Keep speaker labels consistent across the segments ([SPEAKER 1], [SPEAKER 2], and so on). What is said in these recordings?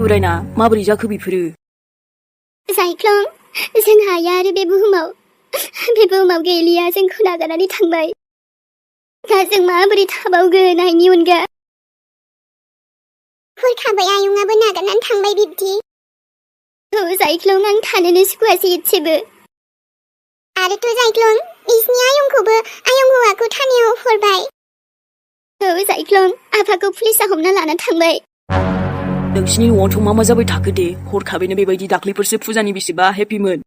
[SPEAKER 1] 우라이나 마블이 자크 비프르
[SPEAKER 2] साइक्लं जोंहा आरो बे बुहुमाव गैलिया जोंखौ नागारनानै थांबाय दा जों माबोरै थाबावगोन आइनि अनगा हरखाबै आयंआबो नागारनानै थांबाय बिब्दि साइक्लं आं थानोनो सुखुवासै एसेबो आरोथ' साइक्लं बिसिनि आयंखौबो आयं हौवाखौ थानायाव हरबाय साइक्लं आफाखौ पुलिसआ हमना लाना थांबाय
[SPEAKER 1] नोंसिनि न'आवथ' मा जाबाय थाखो दे हरखाबैनो बेबायदि दाख्लैफोरसो फुजानि बेसेबा हेपिमोन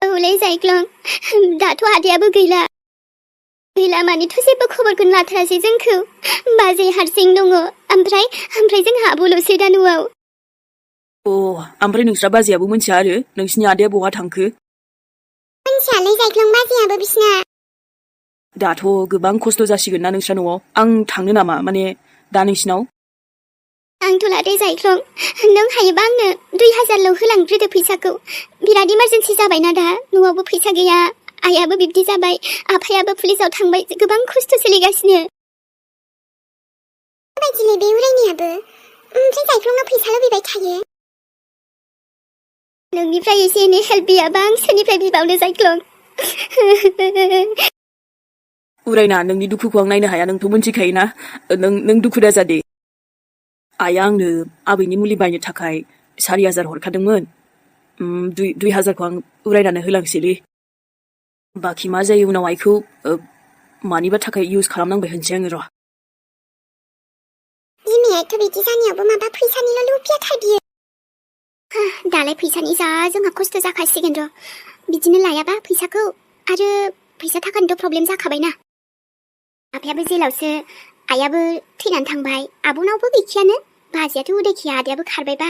[SPEAKER 2] औलै साइक्लं दाथ' आदायाबो गैला मानेथ' जेबो खबरखौनो लाथारासै जोंखौ बाजै हारसिं दङ ओमफ्राय जोंहा आब'ल'सै दा न'आव
[SPEAKER 1] ओमफ्राय नोंस्रा बाजैयाबो मोनथिया आरो नोंसिनि आदाया बहा थांखो
[SPEAKER 2] मोनथियालै साइक्लं बाजैयाबो बिसिना
[SPEAKER 1] दाथ' गोबां खस्थ' जासिगोन ना नोंस्रा न'आव आं थांनो नामा माने दा नोंसिनाव
[SPEAKER 2] आंथ' लादे साइक्लं नों हायोबा आंनो 2000ल' होलांग्रोदो फैसाखौ बिराद इमारजेन्सि जाबायना दा न'आवबो फैसा गैया आइयाबो बिब्दि जाबाय आफायाबो पुलिसाव थांबाय गोबां खस्थ' सोलिगासिनो बायदिलै बे उरायनायाबो ओमफ्राय साइक्लंनाव फैसा लुबैबाय थायो नोंनिफ्राय एसे एनै हेल्प बियाबा आं सोरनिफ्राय बिबावनो साइक्लं
[SPEAKER 1] उरायना नोंनि दुखुखौ आं नायनो हाया नोंथ' मोनथिखायोना नों दुखु दाजा दे आइया आंनो आबैनि मुलि बायनो थाखाय 4000 हरखादोंमोन 2000खौ आं उरायनानै होलांसैलै बाखि मा जायो उनाव आइखौ मानिबा थाखाय इउज खालामनांबाय होनसै आङो र'
[SPEAKER 2] बिमायाथ' बिदि जानायावबो माबा फैसानिल' लुबैयाथार बियो दालाय फैसानि जा जोंहा खस्थ' जाखासिगोन र' बिदिनो लायाबा फैसाखौ आरो फैसा थाखानिथ' प्रब्लेम जाखाबायना आफायाबो जेलावसो आइयाबो थैनानै थांबाय आब'नावबो गैखायानो बाजैयाथ' उदायखिया आदायाबो खारबायबा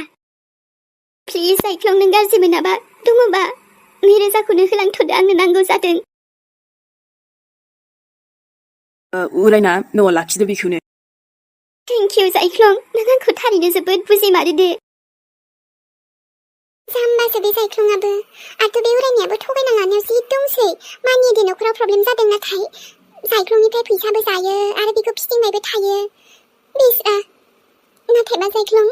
[SPEAKER 2] प्लिज साइक्लं नों गाज्रि मोनाबा दङबा 2000खौनो होलांथ'दो आंनो नांगौ जादों
[SPEAKER 1] उरायना न'आव लाखिदो बेखौनो
[SPEAKER 2] थेंक इउ साइक्लं नों आंखौ थारैनो जोबोद बुजिमारोदे जाम्बासो बे साइक्लंआबो आरो बे उरायनायाबो थगायना लानायाव जि दंसै मानिया दे न'खराव प्रब्लेम जादों नाथाय साइक्लंनिफ्राय फैसाबो जायो आरो बेखौ फिदिंबायबो थायो बिसरा नाथायबा साइक्लं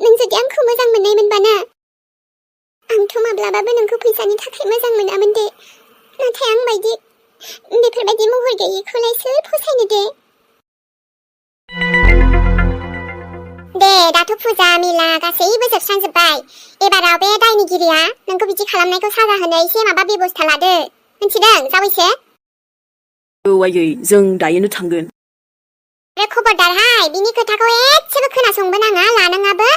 [SPEAKER 2] नों जुदि आंखौ मोजां मोननायमोनबाना आंथ' माब्लाबाबो नोंखौ फैसानि थाखाय मोजां मोनामोन दे नाथाय आं बायदि बेफोरबायदि महर गैयैखौलाय सोर फसायनो दे दाथ' फुजा मेला गासैबो जोबस्रांजोब्बाय एबाराव बे दायनिगिरिया नोंखौ बिदि खालामनायखौ साजा होनो एसे माबा बेबस्था लादो मिथिदों जावैसो
[SPEAKER 1] आयै जों दायोनो थांगोन
[SPEAKER 2] आरो खबरदारहाय बिनि खोथाखौ एसेबो खोनासंबो नाङा लानाङाबो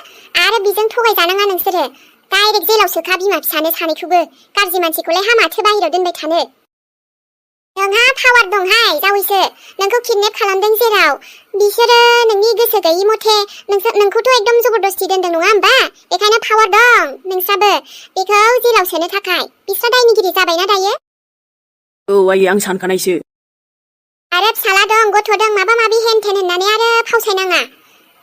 [SPEAKER 2] आरो बिजों थगायजानाङा नोंसोरो डाइरेक्ट जेलाव सोखा बिमा फिसानो सानैखौबो गाज्रि मानसिखौलाय हामाथो बाहेरायाव दोनबाय थानो नोंहा पावार दंहाय जावैसो नोंखौ किडनेप खालामदों जेराव बिसोरो नोंनि गोसो गैयि मथे नोंखौथ' एकदम जबरदस्ति दोनदों नङा होमबा बेखायनो पावार दं नोंस्राबो बेखौ जेलाव सोनो थाखाय बिस्रा दायनिगिरि जाबायना दायो
[SPEAKER 1] आयै आं सानखानायसो
[SPEAKER 2] आरो फिसाला दं गथ' दं माबा माबि हेनथेन होननानै आरो फावसायनाङा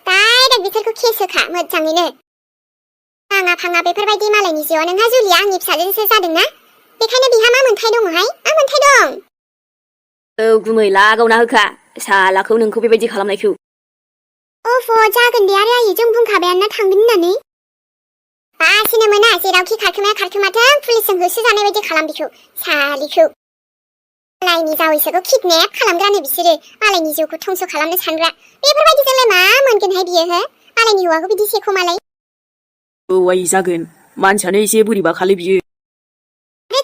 [SPEAKER 2] डाइरेक्ट बिसोरखौ केस होखा मोजाङैनो आङा फाङा बेफोरबायदि मालायनि जिउआव नोंहा जुलिया आंनि फिसाजोंसो जादोंना बेखायनो बिहा मा मोन्थाय दङहाय मा मोन्थाय दं
[SPEAKER 1] गुमै लागावना होखा सालाखौ नोंखौ बेबायदि खालामनायखौ
[SPEAKER 2] जागोन दे आरो आयै जों बुंखाबायानो थांगोन होननानै बासिनो मोना जेरावखि खारखोमाथों पुलिसजों होसोजानाय बायदि खालाम बिखौ सालिखौ मालायनि जावैसोखौ किडनेप खालामग्रानो बिसोरो मालायनि जिउखौ धंस खालामनो सानग्रा बेफोरबायदिजोंलाय मा मोनगोनहाय बियो हो मालायनि हौवाखौ बिदि सेखौ मालाय
[SPEAKER 1] आयै जागोन मानसियानो एसे बोरैबा खालै बियो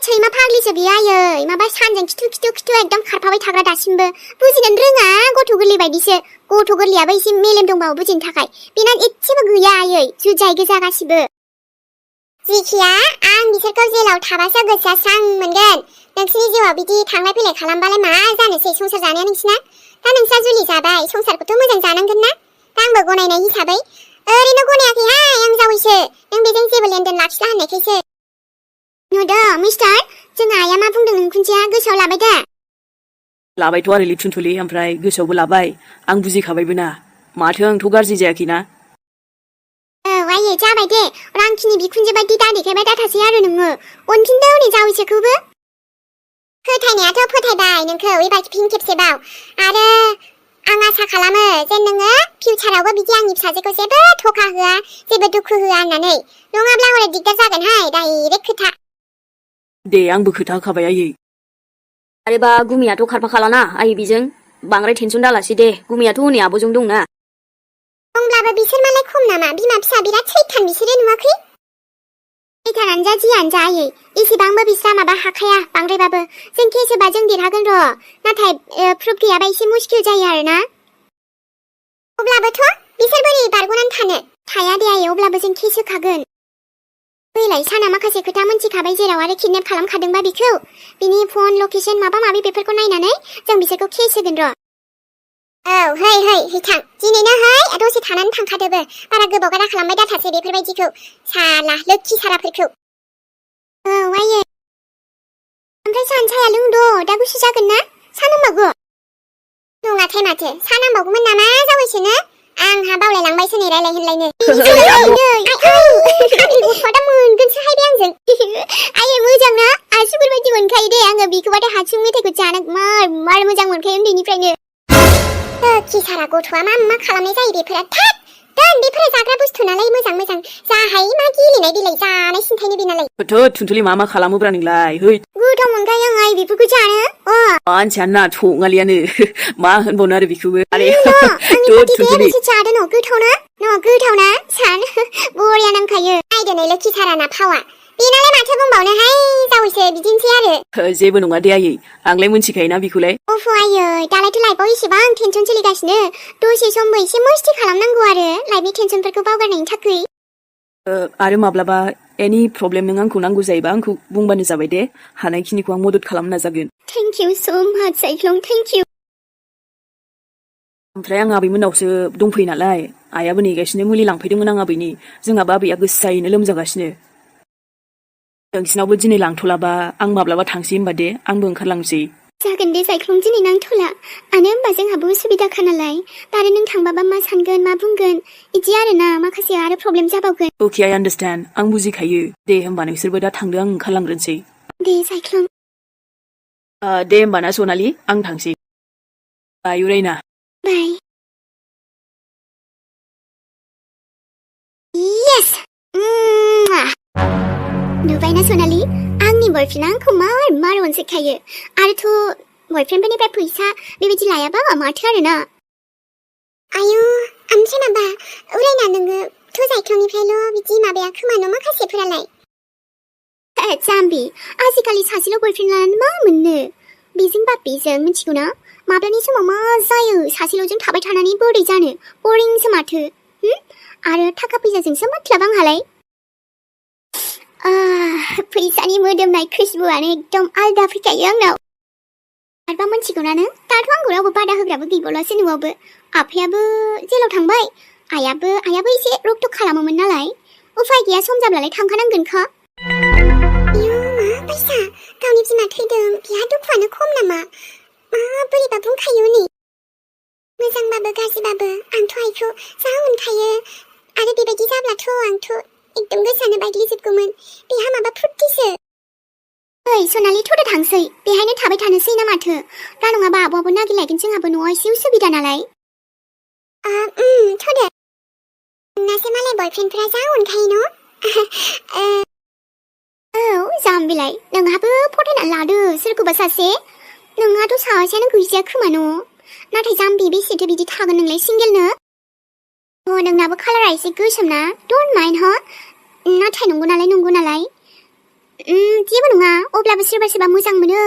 [SPEAKER 2] सैमा फाग्लिसो बियो आयै माबा सानजों खिथु एकदम खारफाबाय थाग्रा दासिमबो बुजिनोनो रोङा गथ' गोरलै बायदिसो गथ' गोरलैयाबो एसे मेलेम दंबावो बुजिनो थाखाय बेना एसेबो गैया आयै जुजाय गोजा गासिबो जिखिया आं बिसोरखौ जेलाव थाबासो गोसोआ स्रां मोनगोन नोंसिनि जिउआव बिदि थांलाय फैलाय खालामबालाय मा जानोसै संसार जानाया नोंसिना दा नोंस्रा जुलि जाबाय संसारखौथ' मोजां जानांगोन ना दा आंबो गनायनाय हिसाबै ओरैनो गनायाखैहाय आं जावैसो नों बेजों जेबो लेनदेन लाखिला होननायखायसो नुदों मिस्टार जोंहा आइया मा बुंदों नोंखुनजिया गोसोआव लाबाय दा
[SPEAKER 1] लाबायथ' आरो लिथुनथुलि ओमफ्राय गोसोआवबो लाबाय आं बुजिखाबायबो ना माथो आंथ' गाज्रि जायाखैना
[SPEAKER 2] आयै जाबाय दे रांखिनि बिखुनजो बायदि दा देखायबाय दाथासै आरो नोङो अनफिनदो हनै जावैसोखौबो फोथायनायाथ' फोथायबाय नोंखौ एबार फिन खेबसेबाव आरो आं आसा खालामो जे नोङो फिउचारावबो बिदि आंनि फिसाजोखौ जेबो धोखा होआ जेबो दुखु होआ होननानै नङाब्ला हरै दिगदार जागोनहाय डाइरेक्ट खोथा
[SPEAKER 1] दे आंबो खोथा होखाबाय आयै
[SPEAKER 3] आरोबा गुमियाथ' खारफाखालाना आयै बेजों बांद्राय टेनसन दालासै दे गुमियाथ' हनै आब'जों दंना
[SPEAKER 2] दंब्लाबो बिसोर मालाय खम नामा बिमा फिसा बिराद सैथान बिसोरो नुवाखै सैथानानो जा जियानो जा आयै एसेबांबो बिस्रा माबा हाखाया बांद्रायबाबो जों केस होबा जों देरहागोन र' नाथाय प्रुफ गैयाबा एसे मुस्किल जायो आरोना अब्लाबोथ' बिसोर बोरै बारग'नानै थानो थाया दे आयै अब्लाबो जों केस होखागोन बैलाय साना माखासे खोथा मोनथिखाबाय जेराव आरो किडनेप खालामखादोंबा बिखौ बिनि फन लकेसन माबा माबि बेफोरखौ नायनानै जों बिसोरखौ केस होगोन र' औ है थां दिनैनो है दसे थानानै थांखादोबो बारा गोबाव गारा खालामबाय दाथारसै बेफोरबायदिखौ साला लोखि साराफोरखौ औ आयै ओमफ्राय सान साया लोंद' दा गुसु जागोन ना सा नांबावगौ नङाथाय माथो सा नांबावगौमोन नामा जावैसोनो आंहा बावलायलांबायसो नै रायलाय होनलायनो गथ'आ दा मोनगोनसोहाय बे आंजों आयै मोजां ना आसुगुर बायदि मोनखायो दे आङो बिखौबाथाय हासुं मेथाइखौ जानो मार मोजां मोनखायो उन्दैनिफ्रायनो खिसारा गथ'आ मा खालामनाय जायो बेफोरा थाद दोन बेफोरो जाग्रा बुस्थु नालाय मोजां जाहाय मा गेलेनाय देलाय जानाय सिन्थायनो बे नालाय
[SPEAKER 1] थोद थुनथुलि मा खालामोब्रा नोंलाय है
[SPEAKER 2] गोथाव मोनखायो आं आइ बेफोरखौ जानो
[SPEAKER 1] मानसियानो ना थङालियानो मा होनबावनो आरो बेखौबो आरे
[SPEAKER 2] आंनि
[SPEAKER 1] थोद
[SPEAKER 2] फथि
[SPEAKER 1] थुनथुलि
[SPEAKER 2] एसे जादो न' गोथाव ना सान बरिया नांखायो नायदोनै खिसाराना फावा बेनालाय माथो बुंबावनोहाय जावैसो बिदिनोसै आरो
[SPEAKER 1] जेबो नङा दे आयै आंलाय मोनथिखायोना बेखौलाय
[SPEAKER 2] अफ' आयै दालायथ' लाइफआव इसेबां टेनसन सोलिगासिनो दसे समबो एसे मस्ति खालामनांगौ आरो लाइफनि टेनसनफोरखौ बावगारनायनि थाखाय
[SPEAKER 1] आरो माब्लाबा एनि प्रब्लेम नों आंखौ नांगौ जायोबा आंखौ बुंबानो जाबाय दे हानायखिनिखौ आं मदद खालामनो नाजागोन
[SPEAKER 2] थेंक इउ स' माच साइक्लं थेंक इउ
[SPEAKER 1] ओमफ्राय आं आबैमोननावसो दंफैयो नालाय आइयाबो नेगासिनो मुलि लांफैदोंमोन आं आबैनि जोंहाबो आबैया गोसायैनो लोमजागासिनो नोंसिनावबो दिनै लांथ'लाबा आं माब्लाबा थांसै होनबा दे आंबो ओंखारलांसै
[SPEAKER 2] जागोन दे साइक्लं दिनै नांथ'ला मानो होनबा जोंहाबो उसुबिदाखा नालाय आरो नों थांबाबा मा सानगोन मा बुंगोन बिदि आरोना माखासे आरो प्रब्लेम जाबावगोन
[SPEAKER 1] अके आइ आन्डारस्टेन्ड आं बुजिखायो दे होमबा नोंसोरबो दा थांदो आं ओंखारलांग्रोनोसै
[SPEAKER 2] दे साइक्लं
[SPEAKER 1] दे होमबा ना सनालि आं थांसै बाय उरायना
[SPEAKER 2] बाय येस नुबायना सनालि आंनि बयफ्रेन्डआ आंखौ मार अनसायखायो आरोथ' बयफ्रेन्डफोरनिफ्राय फैसा बेबायदि लायाबा माथो आरोना आयु ओमफ्राय माबा उरायना नोङो थ' साइक्लंनिफ्रायल' बिदि माबाया खोमानो माखासेफोरालाय जाम्बि आजिखालि सासेल' बयफ्रेन्ड लानानै मा मोननो बेजों बापिजों मिथिगौना माब्लानि समाव मा जायो सासेल'जों थाबाय थानानै बोरै जानो बरिंसो माथो आरो थाखा फैसाजोंसो मतलब आंहालाय फैसानि मोदोमनाय खुशबुआनो एकदम आलदा फैखायो आंनाव आरोबा मिथिगौना नों दाथ' आंखौ रावबो बादा होग्राबो गैबावलासो न'आवबो आफायाबो जेलाव थांबाय आइयाबो एसे रक्ट खालामोमोन नालाय उफाय गैया सम जाब्लालाय थांखानांगोनखा फैसा गावनि बिमा थैदों बिहा दुखुआनो खम नामा बोरैबा बुंखायो नै मोजांबाबो गाज्रिबाबो आंथ' आइखौ जा अनखायो आरो बेबायदि जाब्लाथ' आंथ' एकदम गोसानो बायग्लिजोबगौमोन बेहा माबा फुर्टिसो ओइ सनालि थ'दो थांसै बेहायनो थाबाय थानोसै ना माथो दा नङाबा आब'आबो नागिरलायगोन जोंहाबो न'आव एसे उसुबिदा नालाय थ'दो नोंनासो मालाय बयफ्रेन्डफोरा जा अनखायो न' औ जाम्बिलाय नोंहाबो फथायनानै लादो सोरखौबा सासे नोंहाथ' सासेयानो गैजाया खोमा न' नाथाय जाम्बि बेसेथो बिदि थागोन नोंलाय सिंगेलनो नोंनाबो कालारा एसे गोसोम ना डन्ट माइन्ड नाथाय नंगौ नालाय जेबो नङा अब्लाबो सोरबा मोजां मोनो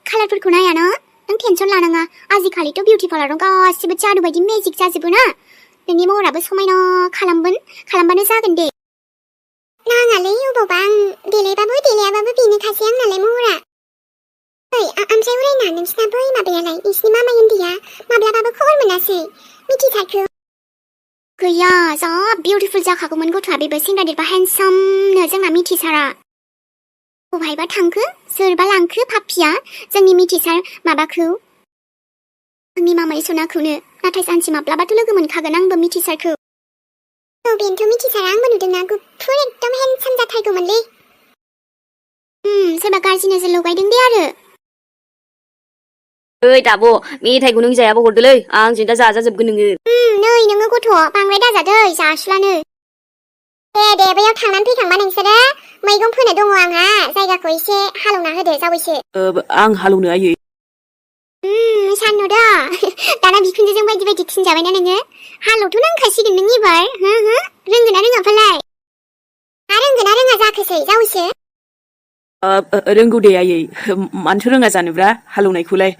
[SPEAKER 2] कालारफोरखौ नाया ना नों टेनसन लानाङा आजिखालिथ' बिउटि पार्लाराव गासिबो जादु बायदि मेजिक जाजोबो ना नोंनि महराबो समायना खालामबानो जागोन दे नाङालै अबावबा आं देलायाबाबो बेनोखासै आंनालाय महरा ओमफ्राय उरायना नोंसिना बै माबायालाय नोंसिनि मामाय उन्दैया माब्लाबाबो खबर मोनासै मिथिथारखो गैया जा बिउटिफुल जाखागौमोन गथ'आ बेबो सेंग्रा देरबा हेन्डसामनो जोंना मिथिसारा बबेहायबा थांखो सोरबा लांखो पापिया जोंनि मिथिसार माबाखौ आंनि मामाय सनाखौनो नाथाय सानसे माब्लाबाथ' लोगो मोनखागोन आंबो मिथिसारखौ बेनोथ' मिथिसारा आंबो नुदोंना गुफुर एकदम हेन्डसाम जाथारगौमोनलै सोरबा गाज्रि नोजोर लगायदों दे आरो
[SPEAKER 3] ओइ दाब' मेथाइखौ नों जायाबा हरदोलै आंजों दा जाजाजोबगोन नोङो
[SPEAKER 2] नै नोङो गथ' बांद्राय दाजादै जासुलानो दे बैयाव थांनानै फैखांबा नोंसोरो मैगं फोनो दङ आंहा जायगाखौ एसे हालौना होदो जावैसो
[SPEAKER 1] आं हालौनो आयै
[SPEAKER 2] सान्नु दा दाना बिखुनजोजों बायदि बायदि थिनजाबायना नोङो हालौथ' नांखासिगोन नों एबार हो रोंगोना रोङा फालाय रोंगोना रोङा जाखोसै जावैसो
[SPEAKER 1] रोंगौ दे आयै मानोथो रोङा जानोब्रा हालौनायखौलाय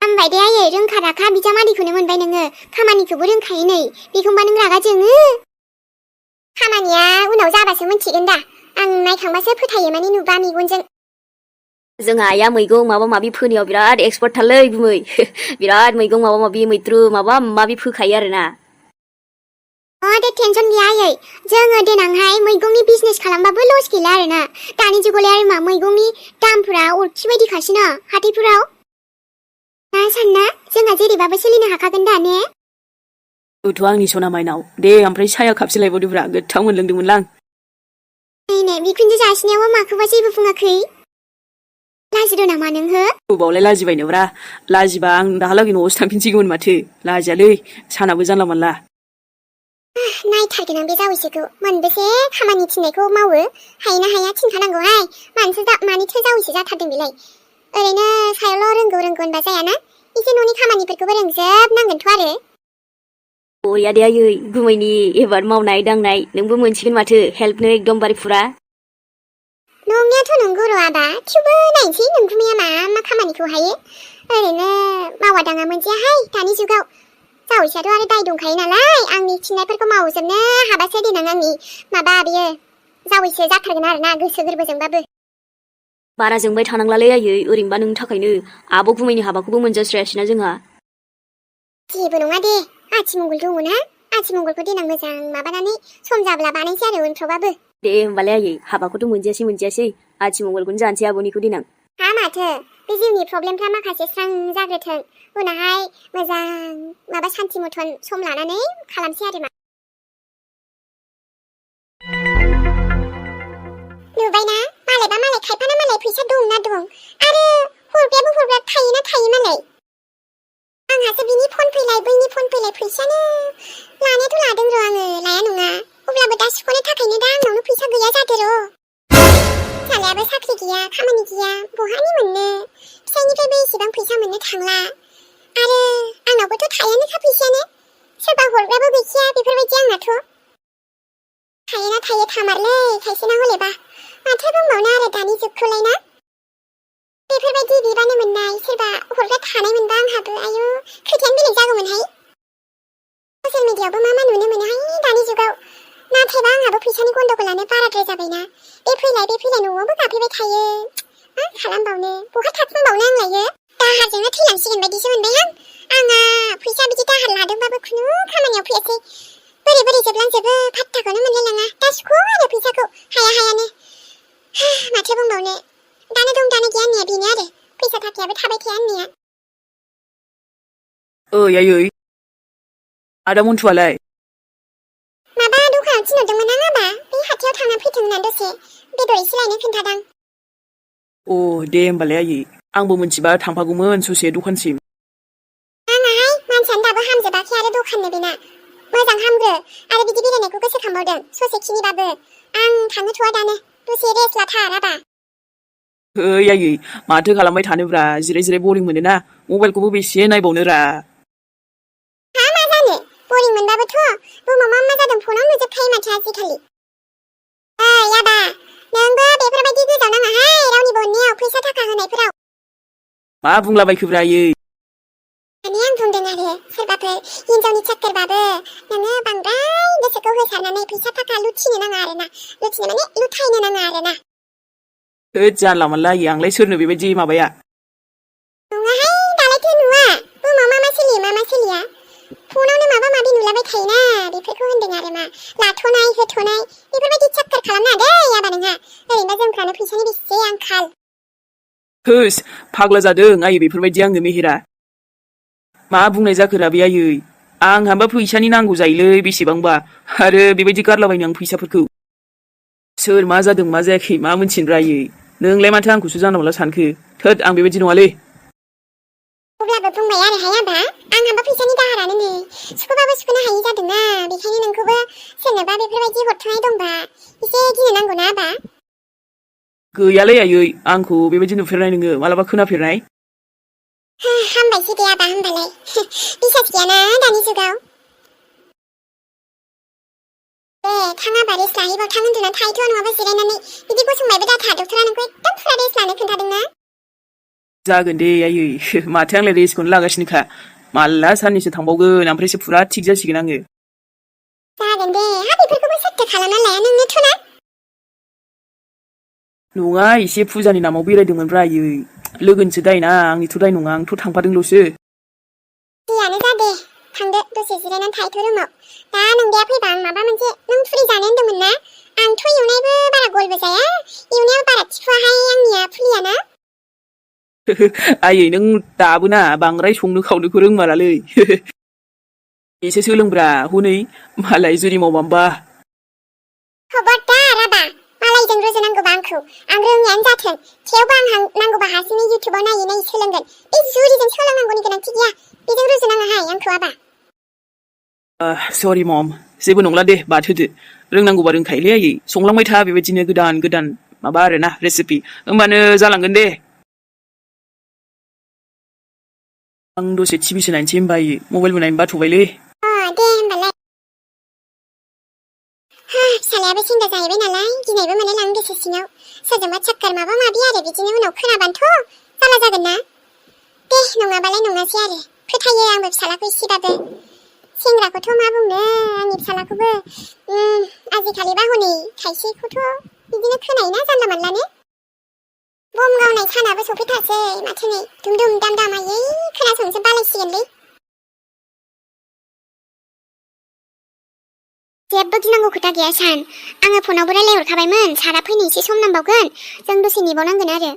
[SPEAKER 2] हामबाय दे आयै रोंखा राखा बिजामादैखौनो मोनबाय नोङो खामानिखौबो रोंखायो नै बेखौबा नों रागा जोङो खामानिया उनाव जाबासो मिन्थिगोन दा आं नायखांबासो फोथायो माने नुबा मेगनजों
[SPEAKER 3] जोंहा आइया मैगं माबा माबि फोनायाव बिराद एक्सपार्ट थारलै गुमै बिराद मैगं माबा माबि मैद्रु माबा माबि फोखायो आरोना
[SPEAKER 2] दे टेनसन गैया आयै जोङो देनांहाय मैगंनि बिजनेस खालामबाबो लस गैला आरोना दानि जुगावलाय आरो मा मैगंनि दामफोरा अरखि बायदिखासैना हाथायफोराव ना सानना जोंहा जेरैबाबो सोलिनो हाखागोन दा ने
[SPEAKER 1] आंनि सना माइनाव दे ओमफ्राय साया खापसे लायबावदोब्रा गोथाव मोनलोंदोंमोनलां
[SPEAKER 2] नै बिखुनजो जासिनायावबो माखौबा जेबो बुङाखै लाजिदो नामा नोंहो
[SPEAKER 1] बावलाय लाजिबायनोब्रा लाजिबा आं दाहालागै न'आवसो थांफिनसिगौमोन माथो लाजियालै सानाबो जानला मोनला
[SPEAKER 2] नायथारगोन आं बे जावैसोखौ मोनबेसे खामानि थिननायखौ मावो हायोना हाया थिनखानांगौहाय मानोथो जावैसो जाथारदों बेलाय ओरैनो सायावल' रोंगौ होनबा जायाना एसे न'नि खामानिफोरखौबो रोंजोबनांगोनथ' आरो
[SPEAKER 3] बरिया दे आयै गुमैनि एबार मावनाय दांनाय नोंबो मोनसिगोन माथो हेल्पनो एकदमबारे फुरा
[SPEAKER 2] नंनायाथ' नंगौ र' आदा थेवबो नायनोसै नोंगुमैया मा खामानिखौ हायो ओरैनो मावा दाङा मोनजायाहाय दानि जुगाव जावैसोआथ' आरो दाय दंखायो नालाय आंनि थिननायफोरखौ मावजोबनो हाबासो देनां आंनि माबा बियो जावैसो जाथारगोन आरोना गोसो गोरबोजोंबाबो
[SPEAKER 3] बारा जोंबाय थानांलालै आयै ओरैनोबा नोंनि थाखायनो आब' गुमैनि हाबाखौबो मोनजास्रायासैना जोंहा
[SPEAKER 2] जेबो नङा दे आथिमंगल दङना आथिमंगलखौ देनां मोजां माबानानै सम जाब्ला बानायसै आरो उनफ्रावबाबो
[SPEAKER 3] दे होमबालाय आयै हाबाखौथ' मोनजायासै आथिमंगलखौनो जानोसै आब'निखौ देनां
[SPEAKER 2] माथो बे जिउनि प्रब्लेमफ्रा माखासे स्रां जाग्रोथों उनावहाय मोजां माबा सान्थि मथन सम लानानै खालामसै आरो नुबायना मालायबा मालाय खायफाना मालाय फैसा दंना दं आरो हरग्रा थायोना थायो मालाय आंहासो बिनि फन फैलाय बैनि फन फैलाय फैसानो लानायाथ' लादों र' आङो लाया नङा अब्लाबो दा सुख'नो थाखायनो दा आंनावनो फैसा गैया जादो र' फिसालायाबो साख्रि गैया खामानि गैया बहानि मोननो फिसाइनिफ्रायबो एसेबां फैसा मोननो थांला आरो आंनावबोथ' थायानोखा फैसायानो सोरबा हरग्राबो गैखाया बेफोरबायदि आंनाथ' थायोना थायो थामारलै खायसेना हलेबा माथो बुंबावनो आरो दानि जुगखौलाय ना बेफोरबायदि बिबानो मोननाय सोरबा हरग्रा थानाय मोनबा आंहाबो आयु खोथायानो बेलेग जागौमोनहाय ससियेल मिडियायावबो मा नुनो मोनोहाय दानि जुगाव नाथायबा आंहाबो फैसानि गन्डगलानो बाराद्राय जाबायना बे फैलाय न'आवबो गाबफैबाय थायो मा खालामबावनो बहा थाथुमबावनो आंलायो दाहारजोंनो थैलांसिगोन बायदिसो मोनबाय आंहा फैसा बिदि दाहार लादोंबाबो खुनु खामानियाव फैयासै बोरै जोबलांजोबो फात्ताखौनो मोनलायलाङा दा सुख' आरो फैसाखौ हायानो माथो बुंबावनो दानो दं दानो गैया होननाया बेनो आरो फैसा थाखायाबो थाबाय थाया होननाया
[SPEAKER 1] आयै आदा मन्थुआलाय
[SPEAKER 2] माबा दखानाव थिनहरदोंमोन आं आबा बे हाथायाव थांना फैथों होननानै दसे बेदर एसे लायनो खोन्थादां
[SPEAKER 1] दे होमबालाय आयै आंबो मोनथिबा थांफागौमोन ससे दखानसिम
[SPEAKER 2] नाङाहाय मानसियानो दाबो हामजोबाखै आरो दखाननो बेना मोजां हामग्रो आरो बिदि बेरायनायखौ गोसोखांबावदों ससेखिनिबाबो आं थांनोथ'वा दानो दसे रेस्ट लाथार आबा
[SPEAKER 1] आयै माथो खालामबाय थानोब्रा जिराय बरिं मोनोना मबाइलखौबो बेसे नायबावनोरा
[SPEAKER 2] मा जानो बरिं मोनबाबोथ' बुहुमाव मा जादों फनाव नुजोबखायो माथो आजिखालि आबा नोंबो बेफोरबायदि गोजाव नाङाहाय रावनिबो अननायाव फैसा थाखा होनायफोराव
[SPEAKER 1] मा बुंलाबायखोब्रा आयै
[SPEAKER 2] माने आं बुंदों आरो सोरबाफोर हिनजावनि चक्करबाबो नोङो बांद्राय गोसोखौ होसारनानै फैसा थाखा लुथिनो नाङा आरोना लुथिनो माने लुथायनो नाङा आरोना
[SPEAKER 1] जानला मोनला आयै आंलाय सोरनो बेबायदि माबाया
[SPEAKER 2] नङाहाय दालायथ' नुवा बुहुमाव मा सोलिया फनावनो माबा माबि नुलाबाय थायोना बेफोरखौ होनदों आरो मा लाथ'नाय होथ'नाय बेफोरबायदि चक्कर खालामनाङा दै आबा नोंहा ओरैनोबा जोंफ्रानो फैसानि बेसे आंखाल
[SPEAKER 1] फाग्ला जादों आयै बेफोरबायदि आंनो मेहेरा मा बुंनाय जाखोरा बे आयै आंहाबा फैसानि नांगौ जायोलै बेसेबांबा आरो बेबायदि गारलाबायनो आं फैसाफोरखौ सोर मा जादों मा जायाखै मा मोनथिनोब्रा आयै नोंलाय माथो आंखौसो जानला मोनला सानखो थोद आं बेबायदि नङालै
[SPEAKER 2] बुंबाय आरो हायाबा आंहाबो फैसानि दाहारानो नै सुख'बाबो सुख'नो हायि जादोंना बेखायनो नोंखौबो सोरनोबा बेफोरबायदि हरथ'नाय दंबा एसे गिनो नांगौना आबा
[SPEAKER 1] गैयालै आयै आंखौ बेबायदि नुफेरनाय नोङो मालाबा खोनाफेरनाय
[SPEAKER 2] हामबायसै दे आबा होमबालाय बिसास गैयाना दानि जुगाव थां आबा रेस्ट लाहैबाव थां उन्दुना थाहैथ' नङाबा जिरायनानै बिदि गसंबायबो दाथा डक्टरा नोंखौ एकदम फुरा रेस्ट लानो खोन्थादोंना
[SPEAKER 1] जागोन दे आयै माथो आंलाय रेस्टखौनो लागासिनोखा माला साननैसो थांबावगोन ओमफ्रायसो फुरा थिग जासिगोन आङो
[SPEAKER 2] जागोन दे बेफोरखौबो सत्य खालामना लाया नोंनोथ' ना
[SPEAKER 1] नङा एसे फुजानि नामाव बेरायदोंमोनब्रा आयै लोगोनिसो दायना आंनिथ' दाय नङा आंथ' थांफादोंल'सो
[SPEAKER 2] जियानो जा दे थांदो दसे जिरायनानै थाहैथ' रुमाव दा नोंदाया फैबा आं माबा मोनसे नों फुरि जानो होन्दोंमोन ना आंथ' एवनायबो बारा गलबो जाया एवनायाव बारा थिखुवाहाय आंनिया फुलियाना
[SPEAKER 1] आयै नों दाबो ना बांद्राय संनो खावनोखौ रोंमारालै एसे सोलोंब्रा हनै मालाय जुरि मावबामबा
[SPEAKER 2] खबरदार आबा मालायजों रुजुनांगौबा आंखौ आं रोङियानो जाथों थेवबो आं नांगौबा हारसिङै इउटुबाव नायै नायै सोलोंगोन बे जुरिजों सोलोंनांगौनि गोनांथि गैया बेजों रुजुनाङाहाय आंखौ आबा
[SPEAKER 1] सरि मम जेबो नंला दे बाद होदो रोंनांगौबा रोंखायोलै आयै संलांबाय था बेबायदिनो गोदान गोदान माबा आरोना रेसिपि होमबानो जालांगोन दे आं दसे टिभिसो नायनोसै होमबा आयै मबाइलबो नायनो बाथ'बायलै
[SPEAKER 2] दे होमबालाय फिसालायाबो सेंग्रा जाहैबाय नालाय गिनायबो मोनो लां गोसो सिङाव सोरजोंबा चाक्कार माबा माबि आरो बिदिनो उनाव खोनाबानोथ' जारला जागोन ना दे नङाबालाय नङासै आरो फोथायो आंबो फिसालाखौ एसेबाबो सेंग्राखौथ' मा बुंनो आंनि फिसालाखौबो आजिखालिबा हनै खायसेखौथ' बिदिनो खोनायोना जानला मानलानो बम गावनाय सानाबो सफैथारसै माथो नै दुम दुम दाम दाम आयै खोनासंनोसो बालायसिगोनलै जेबो गिनांगौ खोथा गैया सान आङो फनावबो रायलायहरखाबायमोन सारा फैनो एसे सम नांबावगोन जों दसे नेबावनांगोन आरो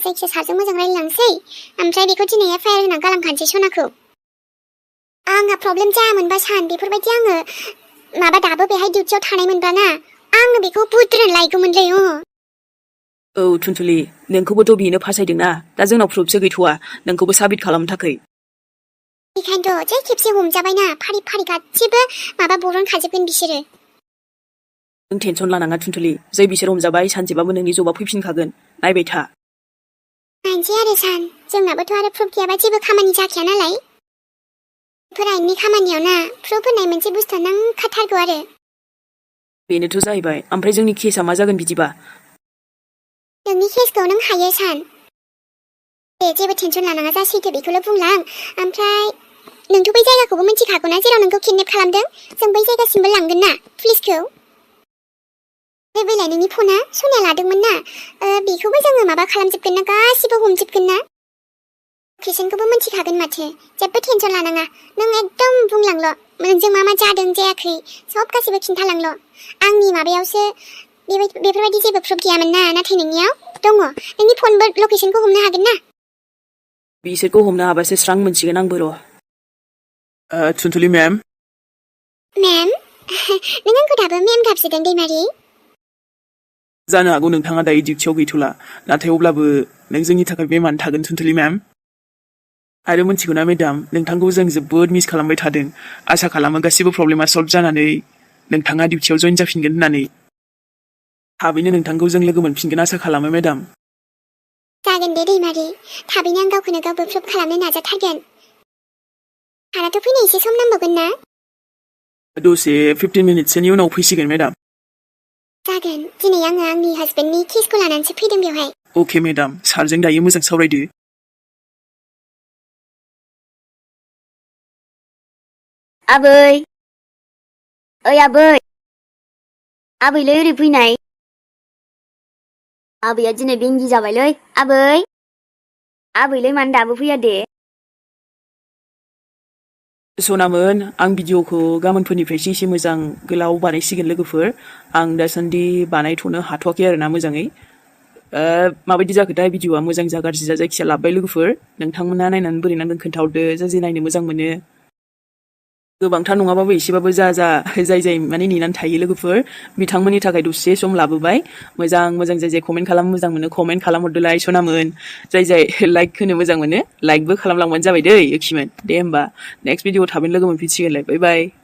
[SPEAKER 2] जायखिया सारजों मोजां रायलायलांसै ओमफ्राय बेखौ दिनै एफआइआर होना गालांखानोसै सनाखौ आंहा प्रब्लेम जायामोनबा सान बेफोरबायदि आङो माबा दाबो बेहाय डिउटियाव थानाय मोनबाना आङो बेखौ बुद्रुनो लायगौमोनलै
[SPEAKER 1] औ थुनथुलि नोंखौबोथ' बेनो फासायदोंना दा जोंनाव प्रुफसो गैथ'वा नोंखौबो साबित खालामनो थाखाय
[SPEAKER 2] बेखायनोथ' जै खेबसे हमजाबायना फारि फारि गासिबो माबा बरनखाजोबगोन बिसोरो
[SPEAKER 1] नों टेनसन लानाङा थुनथुलि जै बिसोर हमजाबाय सानसेबाबो नोंनि जबा फैफिनखागोन नायबाय था
[SPEAKER 2] नायनोसै आरो सान जोंनाबोथ' आरो प्रुफ गैयाबा जेबो खामानि जाखाया नालाय फरायनायनि खामानियाव ना प्रुफ होननाय मोनसे बुस्थुआ नांखाथारगौ आरो
[SPEAKER 1] बेनोथ' जाहैबाय ओमफ्राय जोंनि केसआ मा जागोन बिदिबा
[SPEAKER 2] नोंनि केसखौ नों हायो सान दे जेबो टेनसन लानाङा जासैथो बेखौल' बुंलां ओमफ्राय नोंथ' बै जायगाखौबो मिथिखागौ ना जेराव नोंखौ किडनेप खालामदों जों बै जायगासिमबो लांगोन ना पुलिसखौ बैलाय नोंनि फना सनाया लादोंमोन ना बेखौबो जोङो माबा खालामजोबगोन ना गासिबो हमजोबगोन ना लकेसनखौबो मिथिखागोन माथो जेबो टेनसन लानाङा नों एकदम बुंलांल' नोंजों मा मा जादों जायाखै सब गासिबो खिन्थालांल' आंनि माबायावसो बेफोरबायदि जेबो प्रुफ गैयामोन ना नाथाय नोंनियाव दङ नोंनि फनबो लकेसनखौ हमनो हागोन ना
[SPEAKER 1] बिसोरखौ हमनो हाबासो स्रां मोनसिगोन आंबो र' थुनथुलि मेम
[SPEAKER 2] मेम नों आंखौ दाबो मेम गाबज्रिदों दैमारि
[SPEAKER 1] जानो हागौ नोंथाङा दायो डिउटियाव गैथ'ला नाथाय अब्लाबो नों जोंनि थाखाय मेमानो थागोन थुनथुलि मेम आरो मिथिगौना मेडाम नोंथांखौ जों जोबोद मिस खालामबाय थादों आसा खालामो गासिबो प्रब्लेमा सल्भ जानानै नोंथाङा डिउटियाव जइन जाफिनगोन होननानै थाबैनो नोंथांखौ जों लोगो मोनफिनगोन आसा खालामो मेडाम
[SPEAKER 2] जागोन दे दैमारि थाबैनो आं गावखौनो गावबो प्रुफ खालामनो नाजाथारगोन आंहाथ' फैनो एसे सम नांबावगोन ना
[SPEAKER 1] दसे 15 मिनिटसोनि उनाव फैसिगोन मेडाम
[SPEAKER 2] जागोन दिनै आङो आंनि हासबेन्डनि केसखौ लानानैसो फैदों बेवहाय
[SPEAKER 1] अके मेडाम सारजों दायो मोजां सावरायदो
[SPEAKER 3] आबै ओइ आबै आबैलै ओरै फैनाय आबैया दिनै बेंगि जाबायलै आबैलै मानो दाबो फैया दे
[SPEAKER 1] सनामोन आं भिडिअखौ गाबोनफोरनिफ्रायसो एसे मोजां गोलाव बानायसिगोन लोगोफोर आं दासान्दि बानायथ'नो हाथ'वाखै आरोना मोजाङै माबायदि जाखोथाय भिडिअआ मोजां जा गाज्रि जा जायखिया लाबबाय लोगोफोर नोंथांमोना नायनानै बोरै नांदों खोन्थाहरदो जे नायनो मोजां मोनो गोबांथार नङाबाबो एसेबाबो जाय जाय माने नेनानै थायो लोगोफोर बिथांमोननि थाखाय दसे सम लाबोबाय मोजां जाय कमेन्ट खालामनो मोजां मोनो कमेन्ट खालामहरदोलाय सनामोन जाय लाइक होनो मोजां मोनो लाइकबो खालामलांबानो जाबाय दै योखिमोन दे होमबा नेक्स्ट भिडिअ थाबैनो लोगो मोनफिनसिगोनलाय बाय बाय